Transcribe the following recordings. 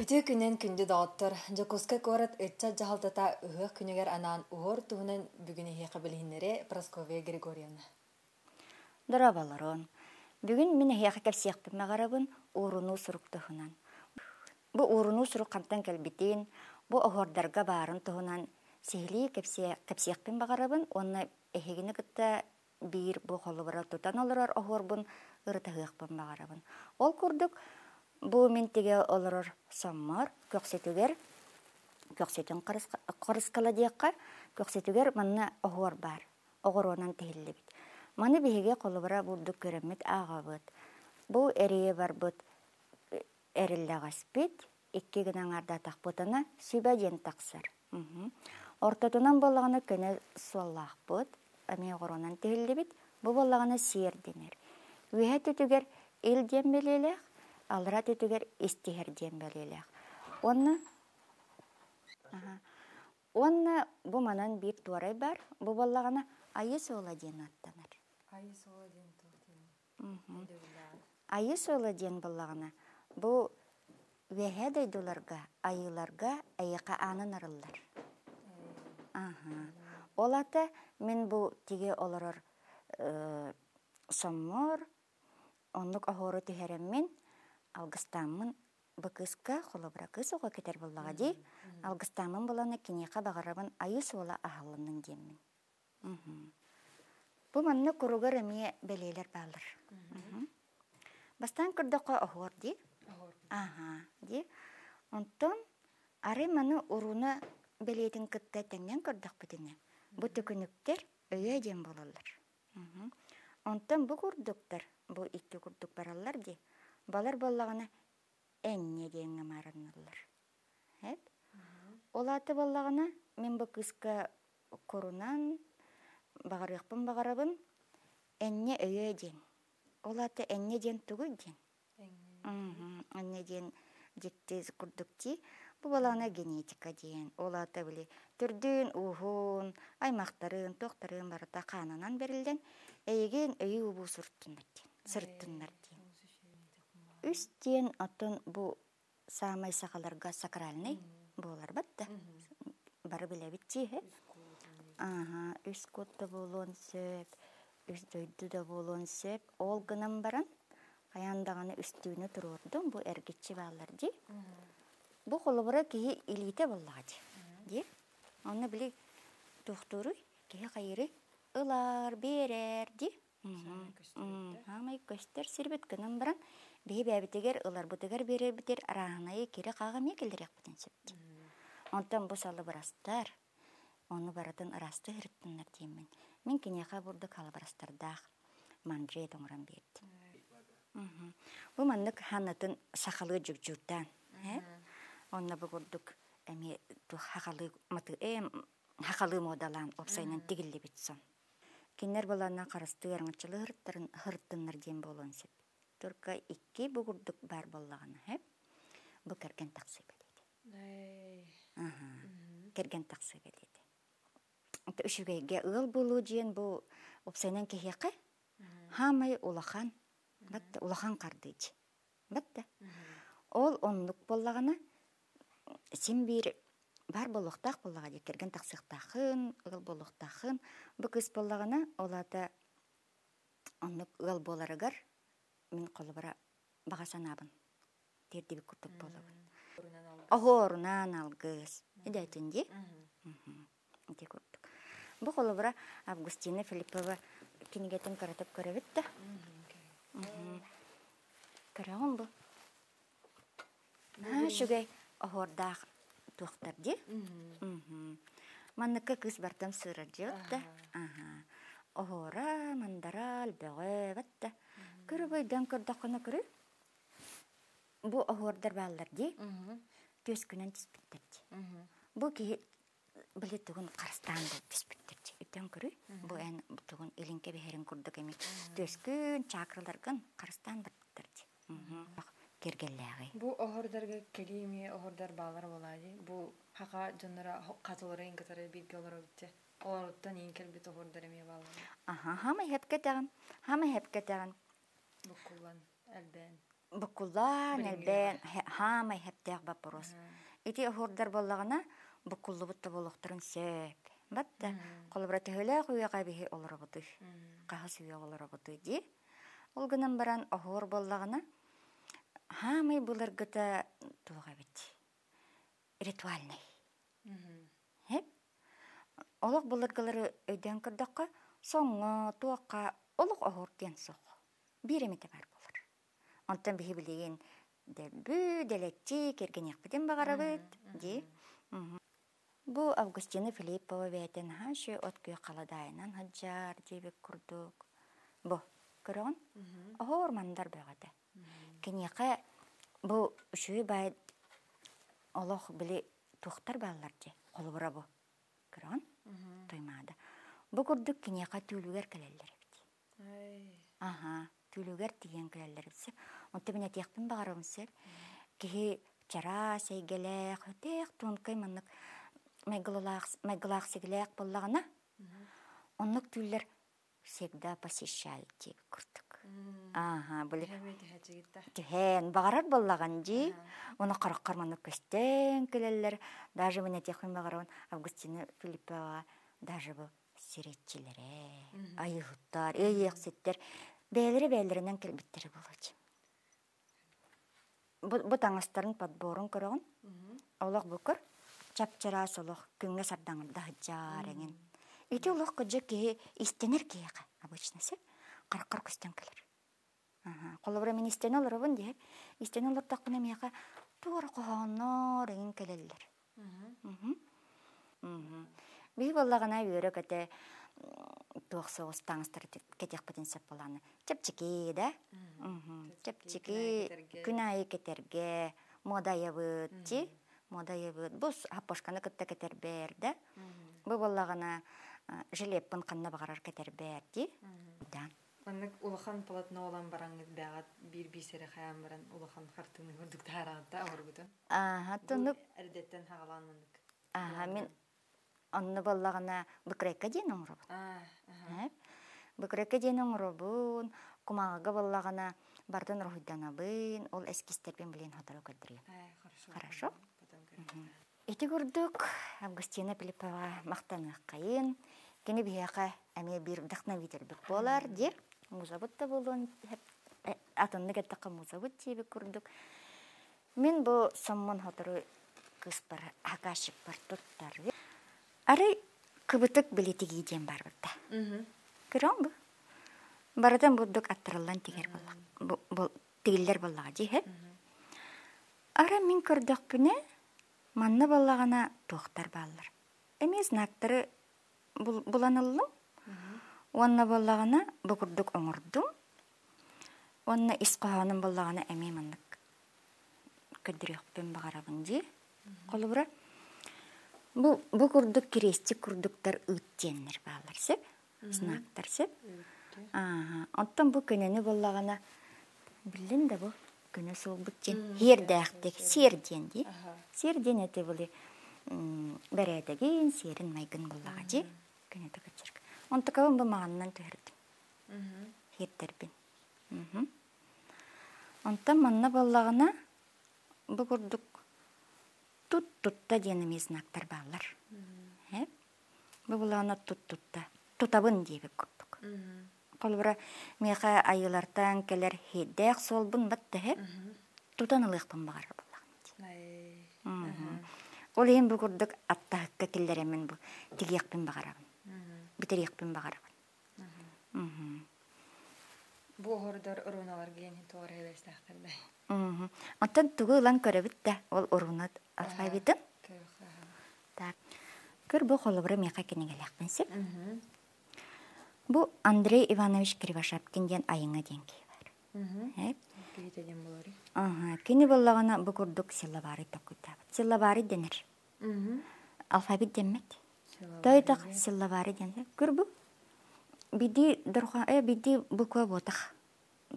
Үтүө күнүнэн күндү доҕоттор! Дьокуускай куорат ыччат дьаһалтата ыһыах күнүгэр анаан уһуор туһунан бүгүн эһиэхэ билиһиннэриэ Прасковья Григорьевна. Дорооболорун. Бүгүн мин эһиэхэ кэпсиэхпин баҕарабын уурунуу сурук туһунан. Бу уурунуу сурук хантан кэлбитин, бу оһуордарга баарын туһунан сиһилии кэпсиэхпин баҕарабын уонна эһигини кытта биир бу холобура тутан олорор оһуорбун ырытыһыахпын баҕарабын. Ол курдук бу мин тигэ олорор соммор көхсүтүгэр көхсүтүн харыскала диэххэ көхсүтүгэр манна оһуор баар оҕуруонан тиһиллибит. Маны биһиги холобура бурдук көрөммүт ааҕабыт. Бу эрийэ барбыт эриллэҕэспит икки гына аҥаардаатахпытына сүбэ диэн тахсар. Ортотунан буоллаҕына көнө суоллаахпыт, эмиэ оҕуруонан тиһиллибит, бу буоллаҕына сиэр дэнэр. Үөһэ өттүтүгэр ил диэн бэлиэлээх, аллара өттүтүгэр истиһэр диэн бэлиэлээх. Уонна уонна бу манан биир туорай баар, бу буоллаҕына айыы суола диэн ааттанар. Айыы суола диэн туох диэн Айыы суола диэн буоллаҕына, бу Үөһээ дойдуларга, айыыларга эйиэхэ аанын арыллар. Аһа. Ол аата мин бу тиги олорор соммор оннук оһуору түһэрэммин, алгыстааммын бу кыыска, холобура кыыс оҕо кэтэр буоллаҕа дии, алгыстааммын булана киниэхэ баҕарабын айыы суола аһыллыннын диэммин. Бу манна куругар эмиэ бэлиэлэр бааллар. Бастаан көрдөххө оһуор дии. Аһаа дии. Онтон арай маны урууна бэлиэтин кытта тэҥнээн көрдөхпүтүнэ, бу төкүнүктэр өйөө диэн буолаллар. Онтон бу курдуктар, бу икки курдук бараллар дии. Балар буоллаҕына энньэ диэҥҥэ маарынналлар. Ол аата буоллаҕына, мин бу кыыска курунан баҕарыахпын баҕарабын энньэ өйөө диэн. Ол аата энньэ диэн тугуй диэн? Энньэ диэн дьикти курдук дии. Бу буоллаҕына генетика диэн. Ол аата били төрдүн, ууһун, аймахтарын, туохтарын барыта хаанынан бэриллэн эйигин өйүү убуу сырыттыннар диэн. Сырыттыннар диэн. Үс диэн оттон бу саамай сахаларга сакральный буоларбат да бары билэбит дии Ааһа, үс кут да буолуон сөп, үс дойду да буолуон сөп. Ол гынан баран, хайаан даҕаны үстүүнү туруордум, бу эргиччи бааллар дии. Бу холобура киһи илиитэ буоллаҕа дии. Дии. Онно били туохтууруй, киһи хайыырый ылар, биэрэр дии. Хаамай көстөр сирбит гынан баран, биһи бэйэбитигэр ыларбытыгар биэрэрбитигэр арааһынайы кири-хааҕы эмиэ киллэриэхпитин сөп дии. Онтон бу салыбырастар, ону барытын ыраастыы сырыттыннар диэммин, мин киниэхэ бурдук халыбырастардаах манжет оҥорон биэрдим. Бу маннык ханнатын сахалыы дьүгдьүүрдээн, онно бу курдук эмиэ сахалыы сахалыы муодалаан уопсайынан тигиллибит сон. Кинилэр былааннаах харыстыы араҥаччылыы сырыттыннар диэн буолуон сөп. Турка икки бу курдук баар буоллаҕына, бу кэргэн тахсыы бэлиэтэ. Кэргэн тахсыы бэлиэтэ. Үчүгэйгэ ыал буолуу диэн бу уопсайынан киһиэхэ хаамай улахан, улахан хардыы Батта. Ол оннук буоллаҕына син биир баар буолуохтаах буоллаҕа дии кэргэн тахсыахтааххын, ыал буолуохтааххын. Бу кыыс буоллаҕына, ол аата оннук ыал буоларыгар мин холобура баҕа санаабын тиэрдибит курдук буолабын. Оһуорунан алгыс. Идээтин дии. Ити курдук. Бу холобура Августина Филиппова кинигэтин кыратык көрөбүт да. Көрөҕүн бу? Наһаа үчүгэй оһуордаах туохтар дии. Манныкка кыыс бартан сыырар дьиэт да. Оһуора, мандара, элбэҕэ бат да. Көрүбөйдөн көрдөххүнэ көрүй. Бу оһуордар бааллар дии. Түөскүнэн түспүттэр дии. Бу киһи били тугун харыстаан да түспүттэр дии. Үтэн көрүй. Бу эн тугун илин кэбиһэрин курдук эми түөскүн, чакраларгын харыстаан барбыттар дии. Кэргэллээҕи. Бу оһордарга кэлии эмиэ оһордар баалар буолаа дии. Бу хака дьонноро хатыларын кытары бииргэ олоробут Олоруттан иин кэлбит оһордар эмиэ бааллар. Аха, хамай хэпкэтэҕин, хамай хэпкэтэҕин. Буккуллан, элбээн. Буккуллаан элбээн хаамай хэптээх боппуруос. Ити оһуордар буоллаҕына буккуллубут да буолуохтарын сөп. Батта холобура төһөлөөх үйэҕэ биһи олоробутуй? Хаһыс үйэҕэ олоробутуй дии. Ол гынан баран оһуор буоллаҕына хаамай былыргыта туох эбит? Ритуальнай. Хэп? Олох былыргылары өйдөөн көрдөххө, соҥҥо, туохха олох оһуор диэн суох. Биир эмитэ баар буолар. Онтон биһи билигин дэлбүү, дэлэччи кэргэниэхпитин баҕарабыт дии. Бу Августина Филиппова бэйэтин хашы от күөх халадаайынан сылдьар диэбит курдук. Бу көрөҕүн? Оһоор мандар бөҕөтө. Киниэхэ бу үчүгэй баай олох били туохтар бааллар дии холобура бу көрөҕүн? Туймаада. Бу курдук киниэхэ түүлүгэр кэлэллэр эбит. Аһаа, түүлүгэр тиийэн кэлэллэр эбит. Онто мин этиэхпин баҕарабын сөп. Киһи чараас эйгэлээх, өтөөх тонкай маннык майгылаах майгылаах-сигилээх буоллаҕына, оннук түүллэр всегда посещают диэбит курдук. Ааһа, били түһээн баҕарар буоллаҕын дии. Уну хараххар маннык көстөн кэлэллэр. Даже мин этиэхпин баҕарабын Августина Филиппова даже бу сирэччилэрэ, айыһыттар, иэйиэхситтэр бэйэлэрэ бэйэлэринэн кэлбиттэрэ буолуочу. Бу, бу таҥастарын подборун көрөҕүн. Олох бу көр, чап-чараас олох күҥҥэ сардаҥырда сылдьаар эҥин. Ити олох кырдьык киһи истэнэр киһиэхэ обычно сөп хараххар көстөн кэлэр. Холобура мин истэнэ олоробун диһэ. Истэнэ олордохпуна миэхэ туора хоһооннор эҥин кэлэллэр. Биһи буоллаҕына үөрэ-көтө туох соҕус таҥастары кэтиэхпитин сөп буолааны. Чэпчэки да? Чэпчэки күн аайы кэтэргэ муодайабыт чи муодайабыт. Бу хаппашканы кытта кэтэрбээр да. Бу буоллаҕына жилеппын ханна баҕарар кэтэрбээр дии. Да. Маннык улахан полотно ылан бараҥҥыт бэҕэт биир биис эрэ хайаан баран улахан хартыына курдук таарааҕытта оҥорбутун. Ааһа, тунук. Эрдэттэн хаҕалаан маннык. Ааһа, мин онно буоллаҕына быкрайка диэн оҥоробун. Быкрайка диэн оҥоробун, кумааҕыга буоллаҕына бардын уруһуйданабын, ол эскизтэрбин билин сотору көрдөрүөм. Хорошо. Ити курдук Августина Пилипова махтаныаххайын, кини биһиэхэ эмиэ биир вдохновительбит буолар диир. Музабыт да буолуон атыннык эттэххэ музабыт диэбит курдук. Мин бу соммун сотору кыыспар заказчикпар туттарыы. Арай кыбытык билитигии диэн бар барда. Көрөҥ бу. Барытын бурдук аттарыллан тигэр буолла. Тигиллэр буоллаҕа дии. Арай мин көрдөхпүнэ, манна буоллаҕына туохтар бааллар. Эмиэ знактары булан ыллым. Уонна буоллаҕына бу курдук оҥордум. Уонна ис хоһоонум буоллаҕына эмиэ маннык көрдөрүөхпүн баҕарабын дии. Холобура, бу, бу курдук крестик курдуктар ыт диэннэр бааллар сөп. Знактар сөп. Ааһа. Оттон бу көнөнү буоллаҕына биллин да бу көнө суолбут диэн сиэрдээхтик сиэр диэн дии. Сиэр диэн эти были бэрээдэгин, сиэрин майгын буллаҕа дии. Көнөтө кыччырк. Онтукабын бу маҕанынан түһэрдим. Сиэрдэрбин. Онтон манна буоллаҕына бу курдук тут тутта диэн эмиэ знактар бааллар. Бу булаана тут тутта. Тутабын диэбит курдук. Холобура, миэхэ айыылартан кэлэр хиэддээх суолбун баттаһы тутан ылыахпын баҕарар буоллаҕым дии. Ол иһин бу курдук аттаһыкка киллэрэммин бу тигиэхпин баҕарабын. Бүтэриэхпин баҕарабын. Бу оһордор руналар гиэн туора эбэстээхтэр да. Оттон тугу ылан көрөбүт да ол руна алфавитын. Так. Көр бу холобура миэхэ кинигэлээхпин сөп. Бу Андрей Иванович Кривошапкин диэн айыҥа диэн киһи бар. Киһитэ диэн буолар. Аха, кини буоллаҕына бу курдук силлабары токуйдаабыт. Силлабары дэнэр. Алфавит дэммэт. Тойтох силлабары диэн. Көр бу биди дорха биди буква буотах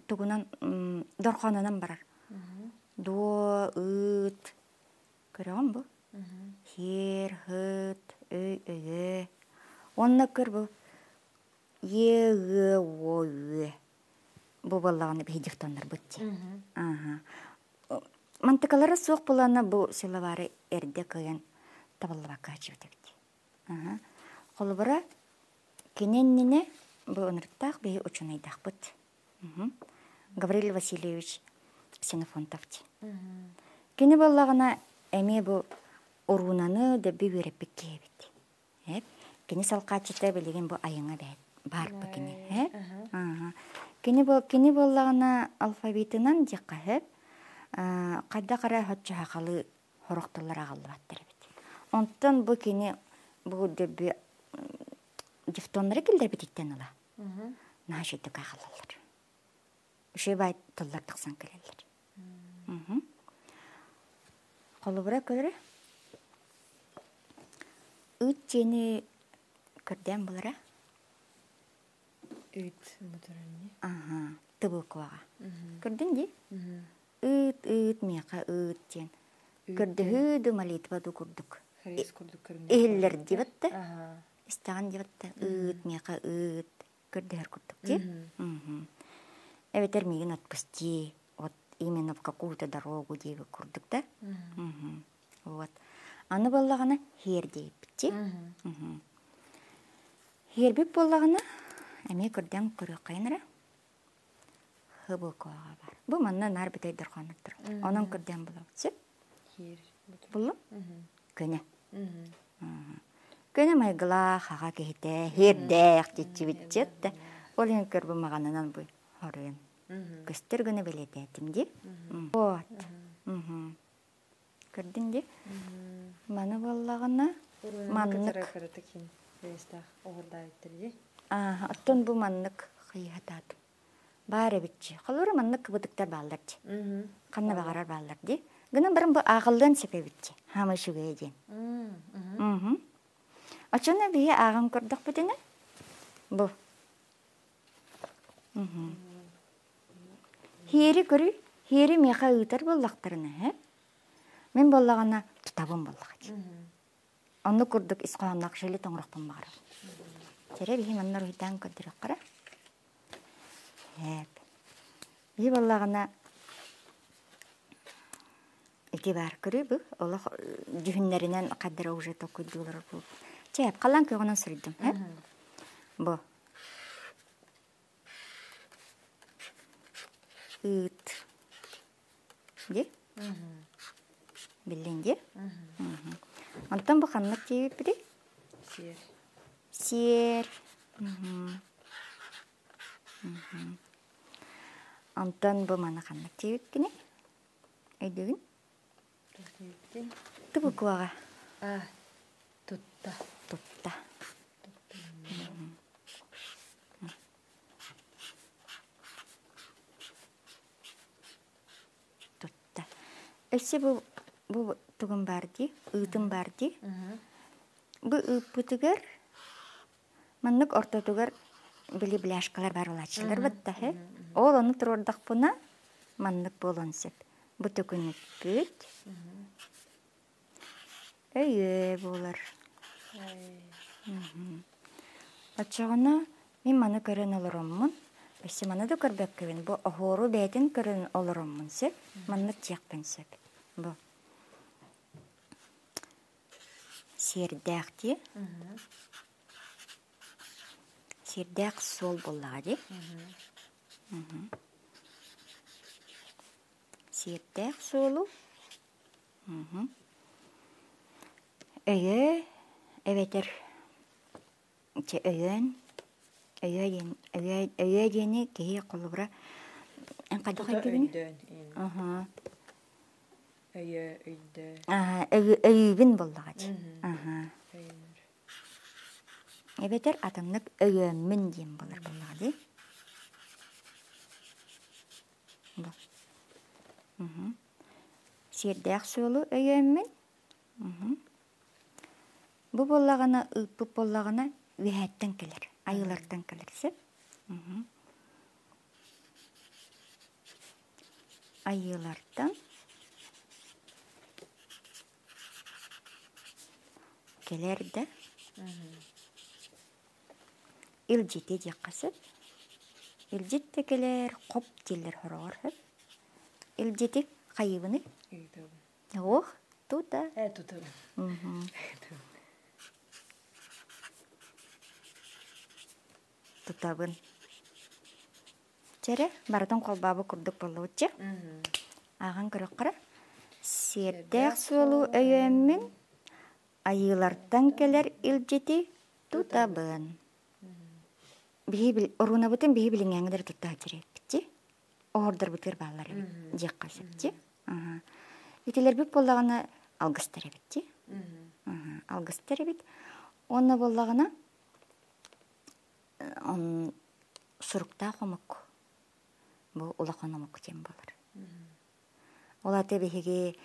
тугунан дорхоонунан барар. Дуо, ыт, Көрөҕүн бу? Сиэр, һыт, өй, өйө. Уонна көр бу е, ы, о, үө. Бу буоллаҕына биһи дифтоннарбыт дии. Ааһа. Мантыкалара суох буолана бу силовары эрдэ кыайан табыллыбакка сылдьыбыт эбит. Аха. Холобура, кини иннинэ бу ынырыктаах биһи учунайдаахпыт. Гаврил Васильевич Ксенофонтов дии. Кини буоллаҕына эмиэ бу уруунаны дөббү үөрэппит киһи эбит. Эп, кини салҕааччыта билигин бу айаҥа бэт баар бу кини. Эп, кини бу кини буоллаҕына алфавитынан диэххэ сөп. Хайдах эрэ соччо сахалыы сорох тыллар аҕаллыбаттар эбит. Онтон бу кини бу дөббү дифтоннары киллэрбититтэн ыла наһаа үчүгэйдик ааҕыллаллар. Үчүгэй баай тыллар тахсан кэлэллэр. Холобура көрө ыт дьиэни көрдөөн булара. Ыт моторунни. Аха, тыбылкуаҕа. Көрдүн дии? Ыт, ыт, миэхэ ыт диэн. Көрдөһүү ду молитва ду курдук. Хрис курдук көрүнэр. Иһиллэр дибит да. Истэҕин дибит да. Ыт, миэхэ ыт. Көрдөһөр курдук дии. Эбэтэр миигин отпусти, вот именно в какую-то дорогу диэбит курдук да. Вот. Аны буоллаҕына хиэр диэбиппит Хиэрбит буоллаҕына эмиэ көрдөөн көрүөххэйин эрэ. Хыбылкоҕа бар. Бу манна наар бүтэй дорҕооннор Онон көрдөөн булабыт сөп. Буллум? Көнө. Көнө майгылаах аҕа киһитэ, хиэрдээх дьиччибитчет да. Ол иһин көрбү маҕанынан бу хоруйун. Көстөр гына бэлиэтээтим дии. Вот. Көрдүн дии. Маны буоллаҕына маннык Аа, оттон бу маннык хайыһатаатым. Баар эбитчи. Холобура маннык кыбытыктар бааллар дии. Ханна баҕарар бааллар дии. Гынан баран бу ааҕыллыан сөп эбитчи. Хаамай үчүгэйэ диэн. Оччону биһи ааҕан көрдөхпүтүнэ бу. Хиэри көрүй, хиэри миэхэ ыытар буоллахтарына, ээ? Мин буоллаҕына тутабын буоллаҕа дии. Оннук курдук ис хоһоонноох жилет оҥоруохпун баҕарабын. Чэрэ биһи манна уруһуйдаан көрдөрүөххэ эрэ. Эп. Биһи буоллаҕына ити баар көрүй бу олох дьүһүннэринэн хаддара уже толкуйдуулар бу. Чэ, халлаан күөҕүнэн суруйдум. Бу. Ыыт. Дии? Биллин дии? Онтон бу ханнык диэбиппитий? Сиэр. Сиэр. Онтон бу маны ханнык диэбиккиний? Өйдүүгүн? Тубукуаҕа. А, тутта. Тутта. Тутта. Өссө бу бу тугум баар дии, ыытым баар дии. Бу ыыппытыгар маннык ортотугар били бляшкалар баар буолааччылар батта Ол ону туруордахпына маннык буолуон сөп. Бу төкүнүкпүт өйүө буолар. Оччоҕуна мин маны көрөн олороммун, өссө маны да көрбөккөбүн, бу оһуору бэйэтин көрөн олороммун сөп, маннык дьиэхпин сөп. Бу сиэрдээх дии. Сиэрдээх суол буоллаҕа дии. Сиэрдээх суолу Өйөө эбэтэр чэ өйөөн өйөө диэн өйөө өйөө диэни киһи холобура эн хайдах Тута өйдүүгүнүй? өйдөөн иин. Аһаа. Өйөө өйдөө. Аһаа өйүүбүн буоллаҕа дии. Аһаа. Өйөнөр. Эбэтэр атыннык өйөөммүн диэн буолар буоллаҕа дии. Бу. Сиэрдээх суолу өйөөммүн. Бу буоллаҕына ыыппыт буоллаҕына үөһээттэн кэлэр, айыылартан кэлэр сөп. Айыылартан кэлэр да илдьити диэххэ сөп. Илдьит да кэлэр, хоп дииллэр хороҕор сөп. Илдьити хайыыбыный? Ыытабын. Ох, тута. Э, тутабын. Тутабын. Чэрэ, барытын холбообут курдук буоллубут дьэ. Ааҕан көрөххө Сиэрдээх суолу өйөөммүн, айыылартан кэлэр илдьити тутабын. Биһи оруунабытын биһи билиҥҥээҥҥэ туттааччы эппитти. Оһордорбутугар бааллар эбит диэххэ сөп дии. Итилэрбит буоллаҕына алгыстар эбит дии. Алгыстар эбит. Уонна буоллаҕына суруктаах омук бу улахан омук диэн буолар. Ол аты биһиги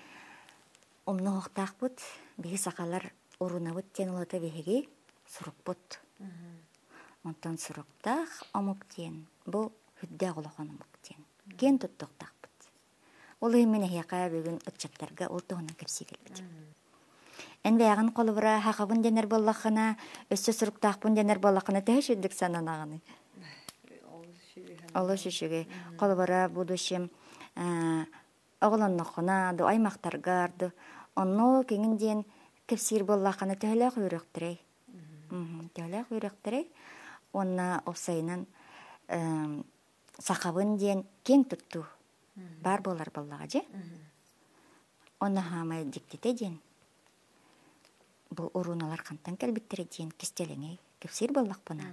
умнуохтаахпыт, биһи сахалар урунабыт диэн ол аты биһиги сурукпут. Онтон суруктаах омук диэн бу үрдээх улахан омук диэн киэн туттуохтаахпыт. Ол иһин мин эһиэхэ бүгүн ыччаттарга ол туһунан кэпсии кэлбитим. Эн бэйэҕин холобура хахабын дэнэр буоллаххына, өссө суруктаахпын дэнэр буоллаххына төһө үчүгдүк сананаҕыный? Олус үчүгэй. Холобура, будущем оҕолонноххуна, ду аймахтаргар, ду онно киҥин диэн кэпсиир буоллаххына төһөлөөх үөрүөхтэрэй? Төһөлөөх үөрүөхтэрэй? Уонна уопсайынан сахабын диэн киэҥ туттуу баар буолар буоллаҕа дьэ. Онно хаамай дьиктитэ диэн бу урууналар хантан кэлбиттэрэ диэн кистэлэҥи кэпсиир буоллахпына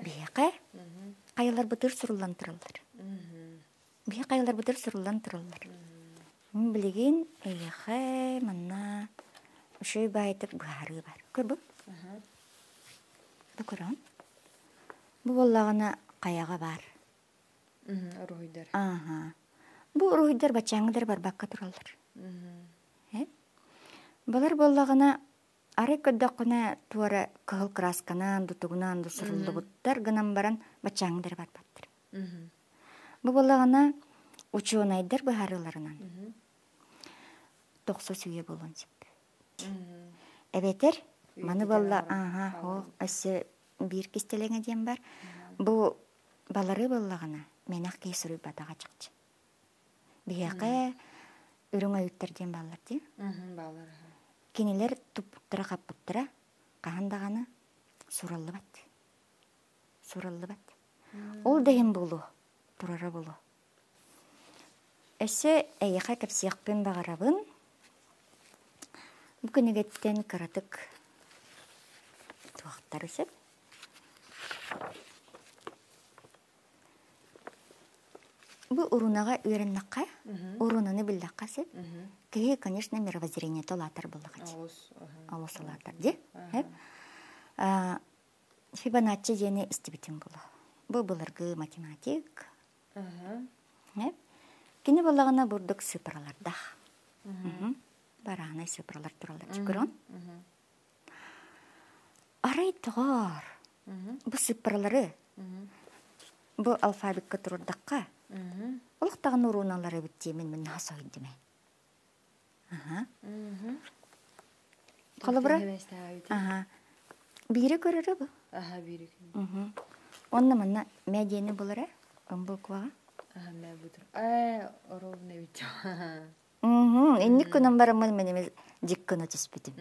биһиэхэ хайаларбытыгар суруллан тураллар. Биһи хайаларбытыгар суруллан тураллар. Мин билигин эйиэхэ манна үчүгэй баайытык быһаарыы бар. Көр бу. Бу көрөҕүн. Бу буоллаҕына хайаҕа баар. Уруһуйдар. Ааһа. Бу уруһуйдар баччааҥҥыдары барбакка тураллар. Балар буоллаҕына арай көрдөххүнэ туора кыһыл кыраасканан, дутугунан да суруллубуттар гынан баран баччааҥҥыдары барбаттар. Бу буоллаҕына учуонайдар быһаарыыларынан тохсус үйэ буолуон сөп. Эбэтэр маны буолла ааһа ол өссө биир кистэлэҥэ диэн бар. Бу балары буоллаҕына мэнэх киһи суруйбатаҕа чахчы. Биһиэхэ үрүҥ ойуттар диэн бааллар дии. Бааллар. Кинилэр туппуттара-хаппыттара хаһан даҕаны сураллыбат. Сураллыбат. Ол да иһин буолуо, турара буолуо. Өссө эйиэхэ кэпсиэхпин баҕарабын. Бу кинигэттэн кыратык туохтары сөп. Бу урунаҕа үөрэннэххэ, урунаны биллэххэ сөп. Киһи, конечно, мировоззрениета улаатар буоллаҕа дии. Олус улаатар дии. Фибоначчи диэни истибитим буолуо. Бу былыргы математик. Кини буоллаҕына бурдук сыпыралардаах. Бараанай сыпыралар тураллар чукурон. Арай тоҕоор, бу сыппыралары бу алфавикка турурдахха, олохтоҕун урууналар эбит диэмин мин наһаа соһуйдум ээ. Холобура, биири көрөрө бу. Аха, биири көрөрө. Онно манна мэ диэни булара, букваҕа. Аха, мэ бутур. Ээ, ровно бит. Инник гынан бараммын мин эмиэ дьик гына түспүтүм.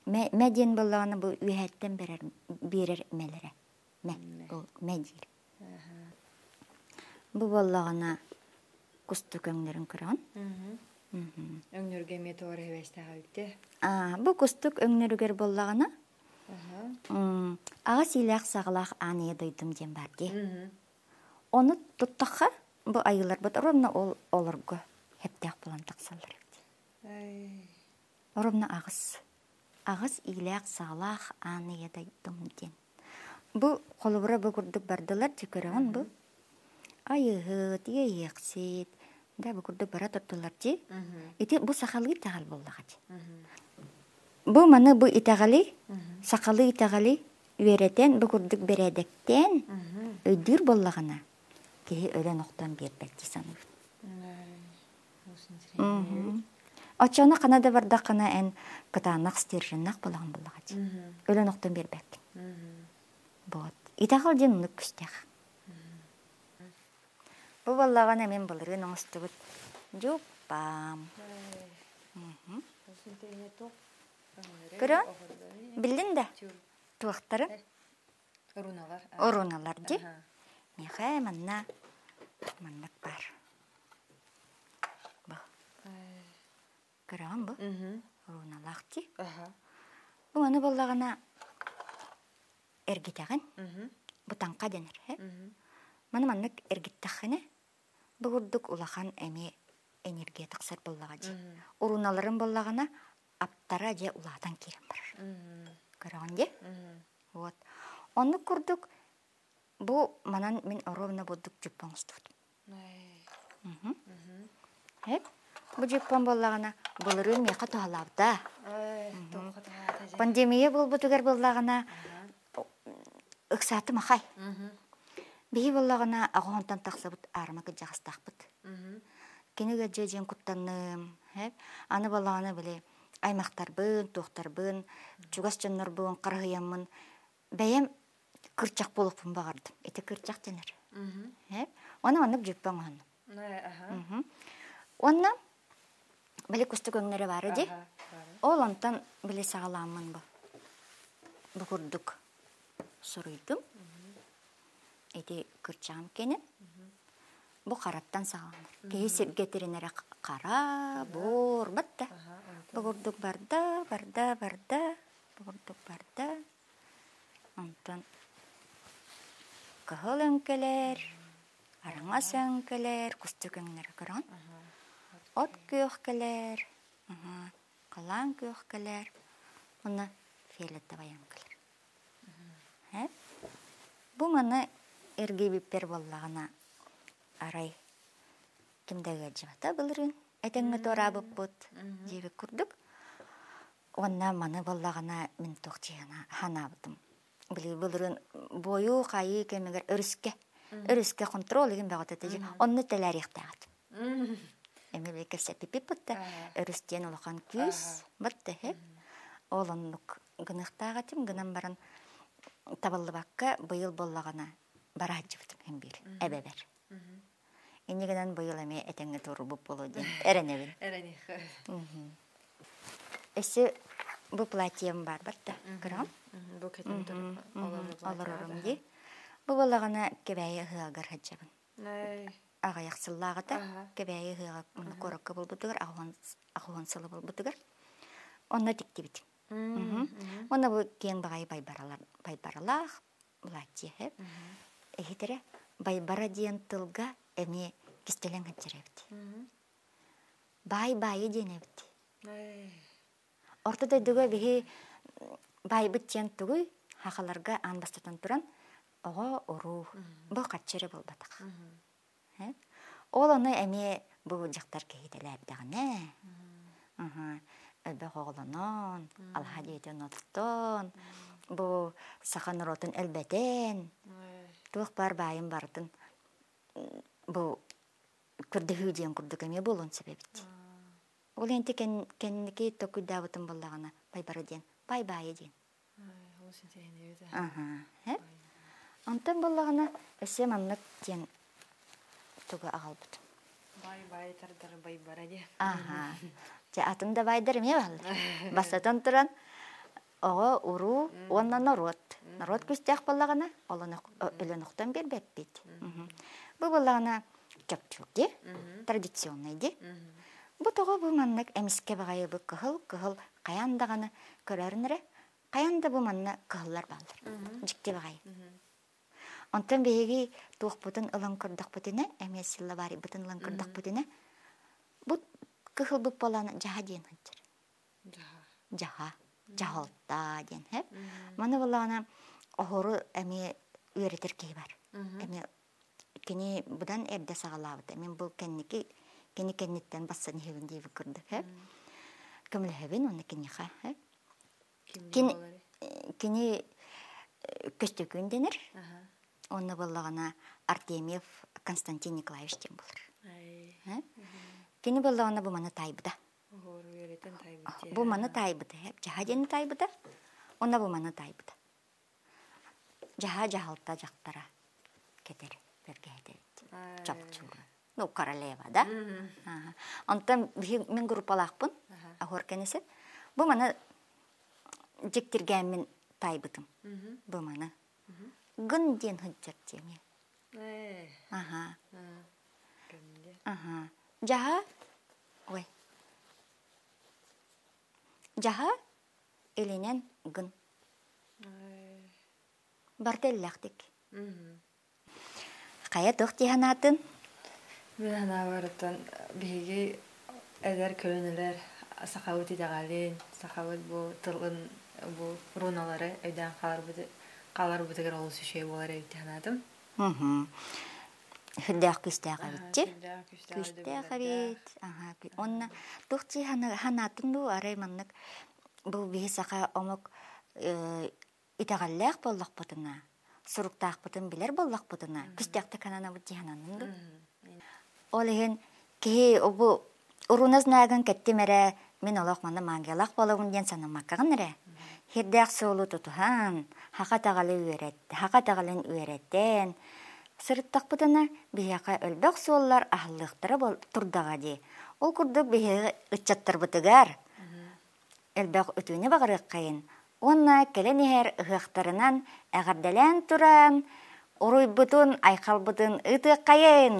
Мэ, мэ диэн буоллаҕына бу үөһэттэн берер, биэрэр мэлэрэ. Мэ, ол мэ диир. Бу буоллаҕына кустук өҥнөрүн көрөҕүн. Өҥнөргө эмиэ тоҕо эбэстээх эбит Бу кустук өҥнөрүгэр буоллаҕына аҕа сиилээх саҕалаах аан ийэ дойдум диэн баар дии. Ону туттахха бу айыыларбыт ровно ол олорго хэптээх буолан тахсаллар эбит. Ровно аҕыс. Аҕыс иилээх саҕалаах аан ийэ дойдум диэн. Бу холобура бу курдук бардылар дьэ көрөҕүн бу. Айыыһыт, иэйиэхсит, да бу курдук бара турдулар дии. Ити бу сахалыы итэҕэл буоллаҕа дии. Бу маны бу итэҕэли, сахалыы итэҕэли үөрэтэн бу курдук бэрээдэктээн өйдүүр буоллаҕына киһи өлөн охтон биэрбэт дии саныыбын. Оччону хана да бардаххына эн кытаанах стерженнах буолаҕын буоллаҕа дии. Өлөн охтон биэрбэккин. Вот. Итэҕэл диэн оннук күүстээх. Бу буоллаҕына мин былырыын оҥостубут дьууппам. Көрөөн? Биллин да? Туохтарын? Руналар. Руналар дии. Миэхэ манна маннык баар. Бу. Көрөҕүн бу? Руналаах дии. Бу маны буоллаҕына эргитэҕин. Бу таҥха дэнэр. Маны маннык эргиттэххинэ бу курдук улахан эмиэ энергия тахсар буоллаҕа дии. Уруналарын буоллаҕына аптара дьэ улаатан киирэн барар. Көрөҕүн дии? Вот. Оннук курдук бу манан мин оруобуна бурдук дьуппа оҥостубутум. Эп бу дьуппам буоллаҕына былырыын миэхэ туһалаабыта. Пандемия буолбутугар буоллаҕына ыксаатым ахай. Биһи буоллаҕына аҕа тахсыбыт аарыма кырдьаҕастаахпыт. Кини ыалдьыа диэн куттанным. Аны буоллаҕына били аймахтарбын, туохтарбын, чугас дьоннорбун харыһыйаммын бэйэм кырчах буолуохпун баҕардым. Ити кырчах дэнэр. Оны маннык дьүппэ оҥоһуннум. Уонна били кустук өҥнөрө баара дии. Ол онтон били саҕалааммын бу. Бу курдук суруйдум. Ити кырчаҕым кэнин. Бу хараттан саҕаланар. Киһи сиргэ тиринэрэ хара, буор, батта. Бу курдук барда, барда, барда, бу курдук барда. Онтон кыһыл өҥкөлөр, араҥас өҥкөлөр, кустук өҥнөрө көрөҕүн. От күөх кэлэр, халаан күөх кэлэр, уонна фиолетовай өҥкөлөр. Бу маны эргийбиппэр буоллаҕына арай ким да ыалдьыбата былырыын этэҥҥэ туораабыппыт диэбит курдук. Уонна маны буоллаҕына мин туох дии санаабытым. Били былырыын буойуу хаайыы кэмигэр өрүскэ өрүскэ контрол игин бөҕөтө этэ онно тэлээриэхтээх этим. Эмиэ били кэпсэппиппит бутта өрүс диэн улахан күүс бутта иһэ. Ол оннук гыныахтаах этим гынан баран табыллыбакка быйыл буоллаҕына барааччыбытым иһин биир эбэбэр. Инньэ гынан быйыл эмиэ этэҥҥэ туорубут буолуо диэн эрэнэбин. Эрэниэххэ. Өссө бу платьем баар барда кыраҕым. Бу кэтэн олорорум дии. Бу буоллаҕына Кэбээйи ыһыаҕар сылдьабын. Аҕыйах сыллааҕыта Кэбээйи ыһыаҕа куоракка буолбутугар аҕыһын сылы буолбутугар онно тиктибит. Уонна бу киэҥ баҕайы байбаралаах платье иһитэрэ байбара диэн тылга эмиэ кистэлэҥ сылдьар эбит. Баай баайы диэн эбит. Орто дойдуга биһи баайбыт диэн тугуй? Хахаларга аан бастатан туран оҕо уруу бу хаччы эрэ буолбатах. Ол ону эмиэ бу дьахтар киһитэлээбитэҕинэ элбэх оҕолонон, алаһа дьиэтин оттон, бу саха норуотун элбэтэн, туох баар баайын барытын бу көрдөһүү диэн курдук эмиэ буолуон сөп эбит. Ол энти кэнники токуйдаабытым буоллаҕына байбара диэн, бай-баайа диэн. Онтон буоллаҕына өссө маннык диэн тугу аҕалбытым. Бай-бай тардар байбара диэн. Аха. Дьэ атын да байдар эмиэ бааллар. Бастатан туран оҕо уруу уонна норуот. Норуот күүстээх буоллаҕына өлөн охтон биэрбэппит. Бу буоллаҕына чопчук дии, традиционный дии. Бу тоҕо бу маннык эмискэ баҕайы бу кыһыл кыһыл хайаан даҕаны көрөрүн эрэ хайаан да бу манна кыһыллар бааллар. Дьикти баҕайы. Онтон биһиги туохпутун ылан көрдөхпүтүнэ, эмиэ силлабаарыйбытын ылан көрдөхпүтүнэ, бу кыһылбыт буолан дьаһа диэн сылдьар. Дьаһа. Дьаһалта диэн хэп. Маны буоллаҕына оһору эмиэ үөрэтэр киһи бар. Эмиэ кини быдан эрдэ саҕалаабыта. Мин бу кэнники кини кэнниттэн бассан иһэбин диэбит курдук хэп. Көмөлөһөбүн уонна киниэхэ хэп. Кини кини Көстөкүүн дэнэр. Онно буоллаҕына Артемьев Константин Николаевич диэн буолар. Кини буоллаҕына бу маны таайбыта. Бу маны таайбыта. Чаһа диэни таайбыта. Онно бу маны таайбыта. Дьаһа дьаһалта дьахтара кэтэр бэргэһэтэ эбит. Чопчуура. Ну, королева, да? Онтон мин группалаахпын, аһор кэнисин. Бу маны дьиктиргээммин таайбытым. Бу маны. Гын диэн сылдьар диэми. Аха. Аха. Дьаһа, ой. Дьаһа илинэн гын. Барда эллэхтик. Хайа туох дии санаатын? Мин санаабарыттан биһиги эдэр көлүөнэлэр сахабыт итэҕэлин, сахабыт бу тылын бу руналары өйдөөн хааларбытыгар олус үчүгэй буолар эбит дии санаатым. Сүрдээх күүстээх эбитчи. Күүстээх эбит. Уонна туох дии санаатын дуу арай маннык бу биһи саха омук итэҕэллээх буоллахпытына, суруктаахпытын билэр буоллахпытына, кистээхтик сананабыт дии сананным дуу. Ол иһин киһи бу уруна знагын кэттим эрэ, мин олох манна магиялаах буолабын диэн санаммаккаҕын эрэ. Хирдээх суолу тутуһан, хаха итэҕэли үөрэт, хаха итэҕэлин үөрэтэн, сырыттахпытына биһиэхэ өлбөх суоллар аһыллыахтара турдаҕа дии. Ол курдук биһиги ыччаттарбытыгар элбэх үтүөнү баҕарыаххайын уонна кэлэн иһэр ыһыахтарынан эҕэрдэлээн туран, уруйбутун, айхалбытын ыытыаххайын!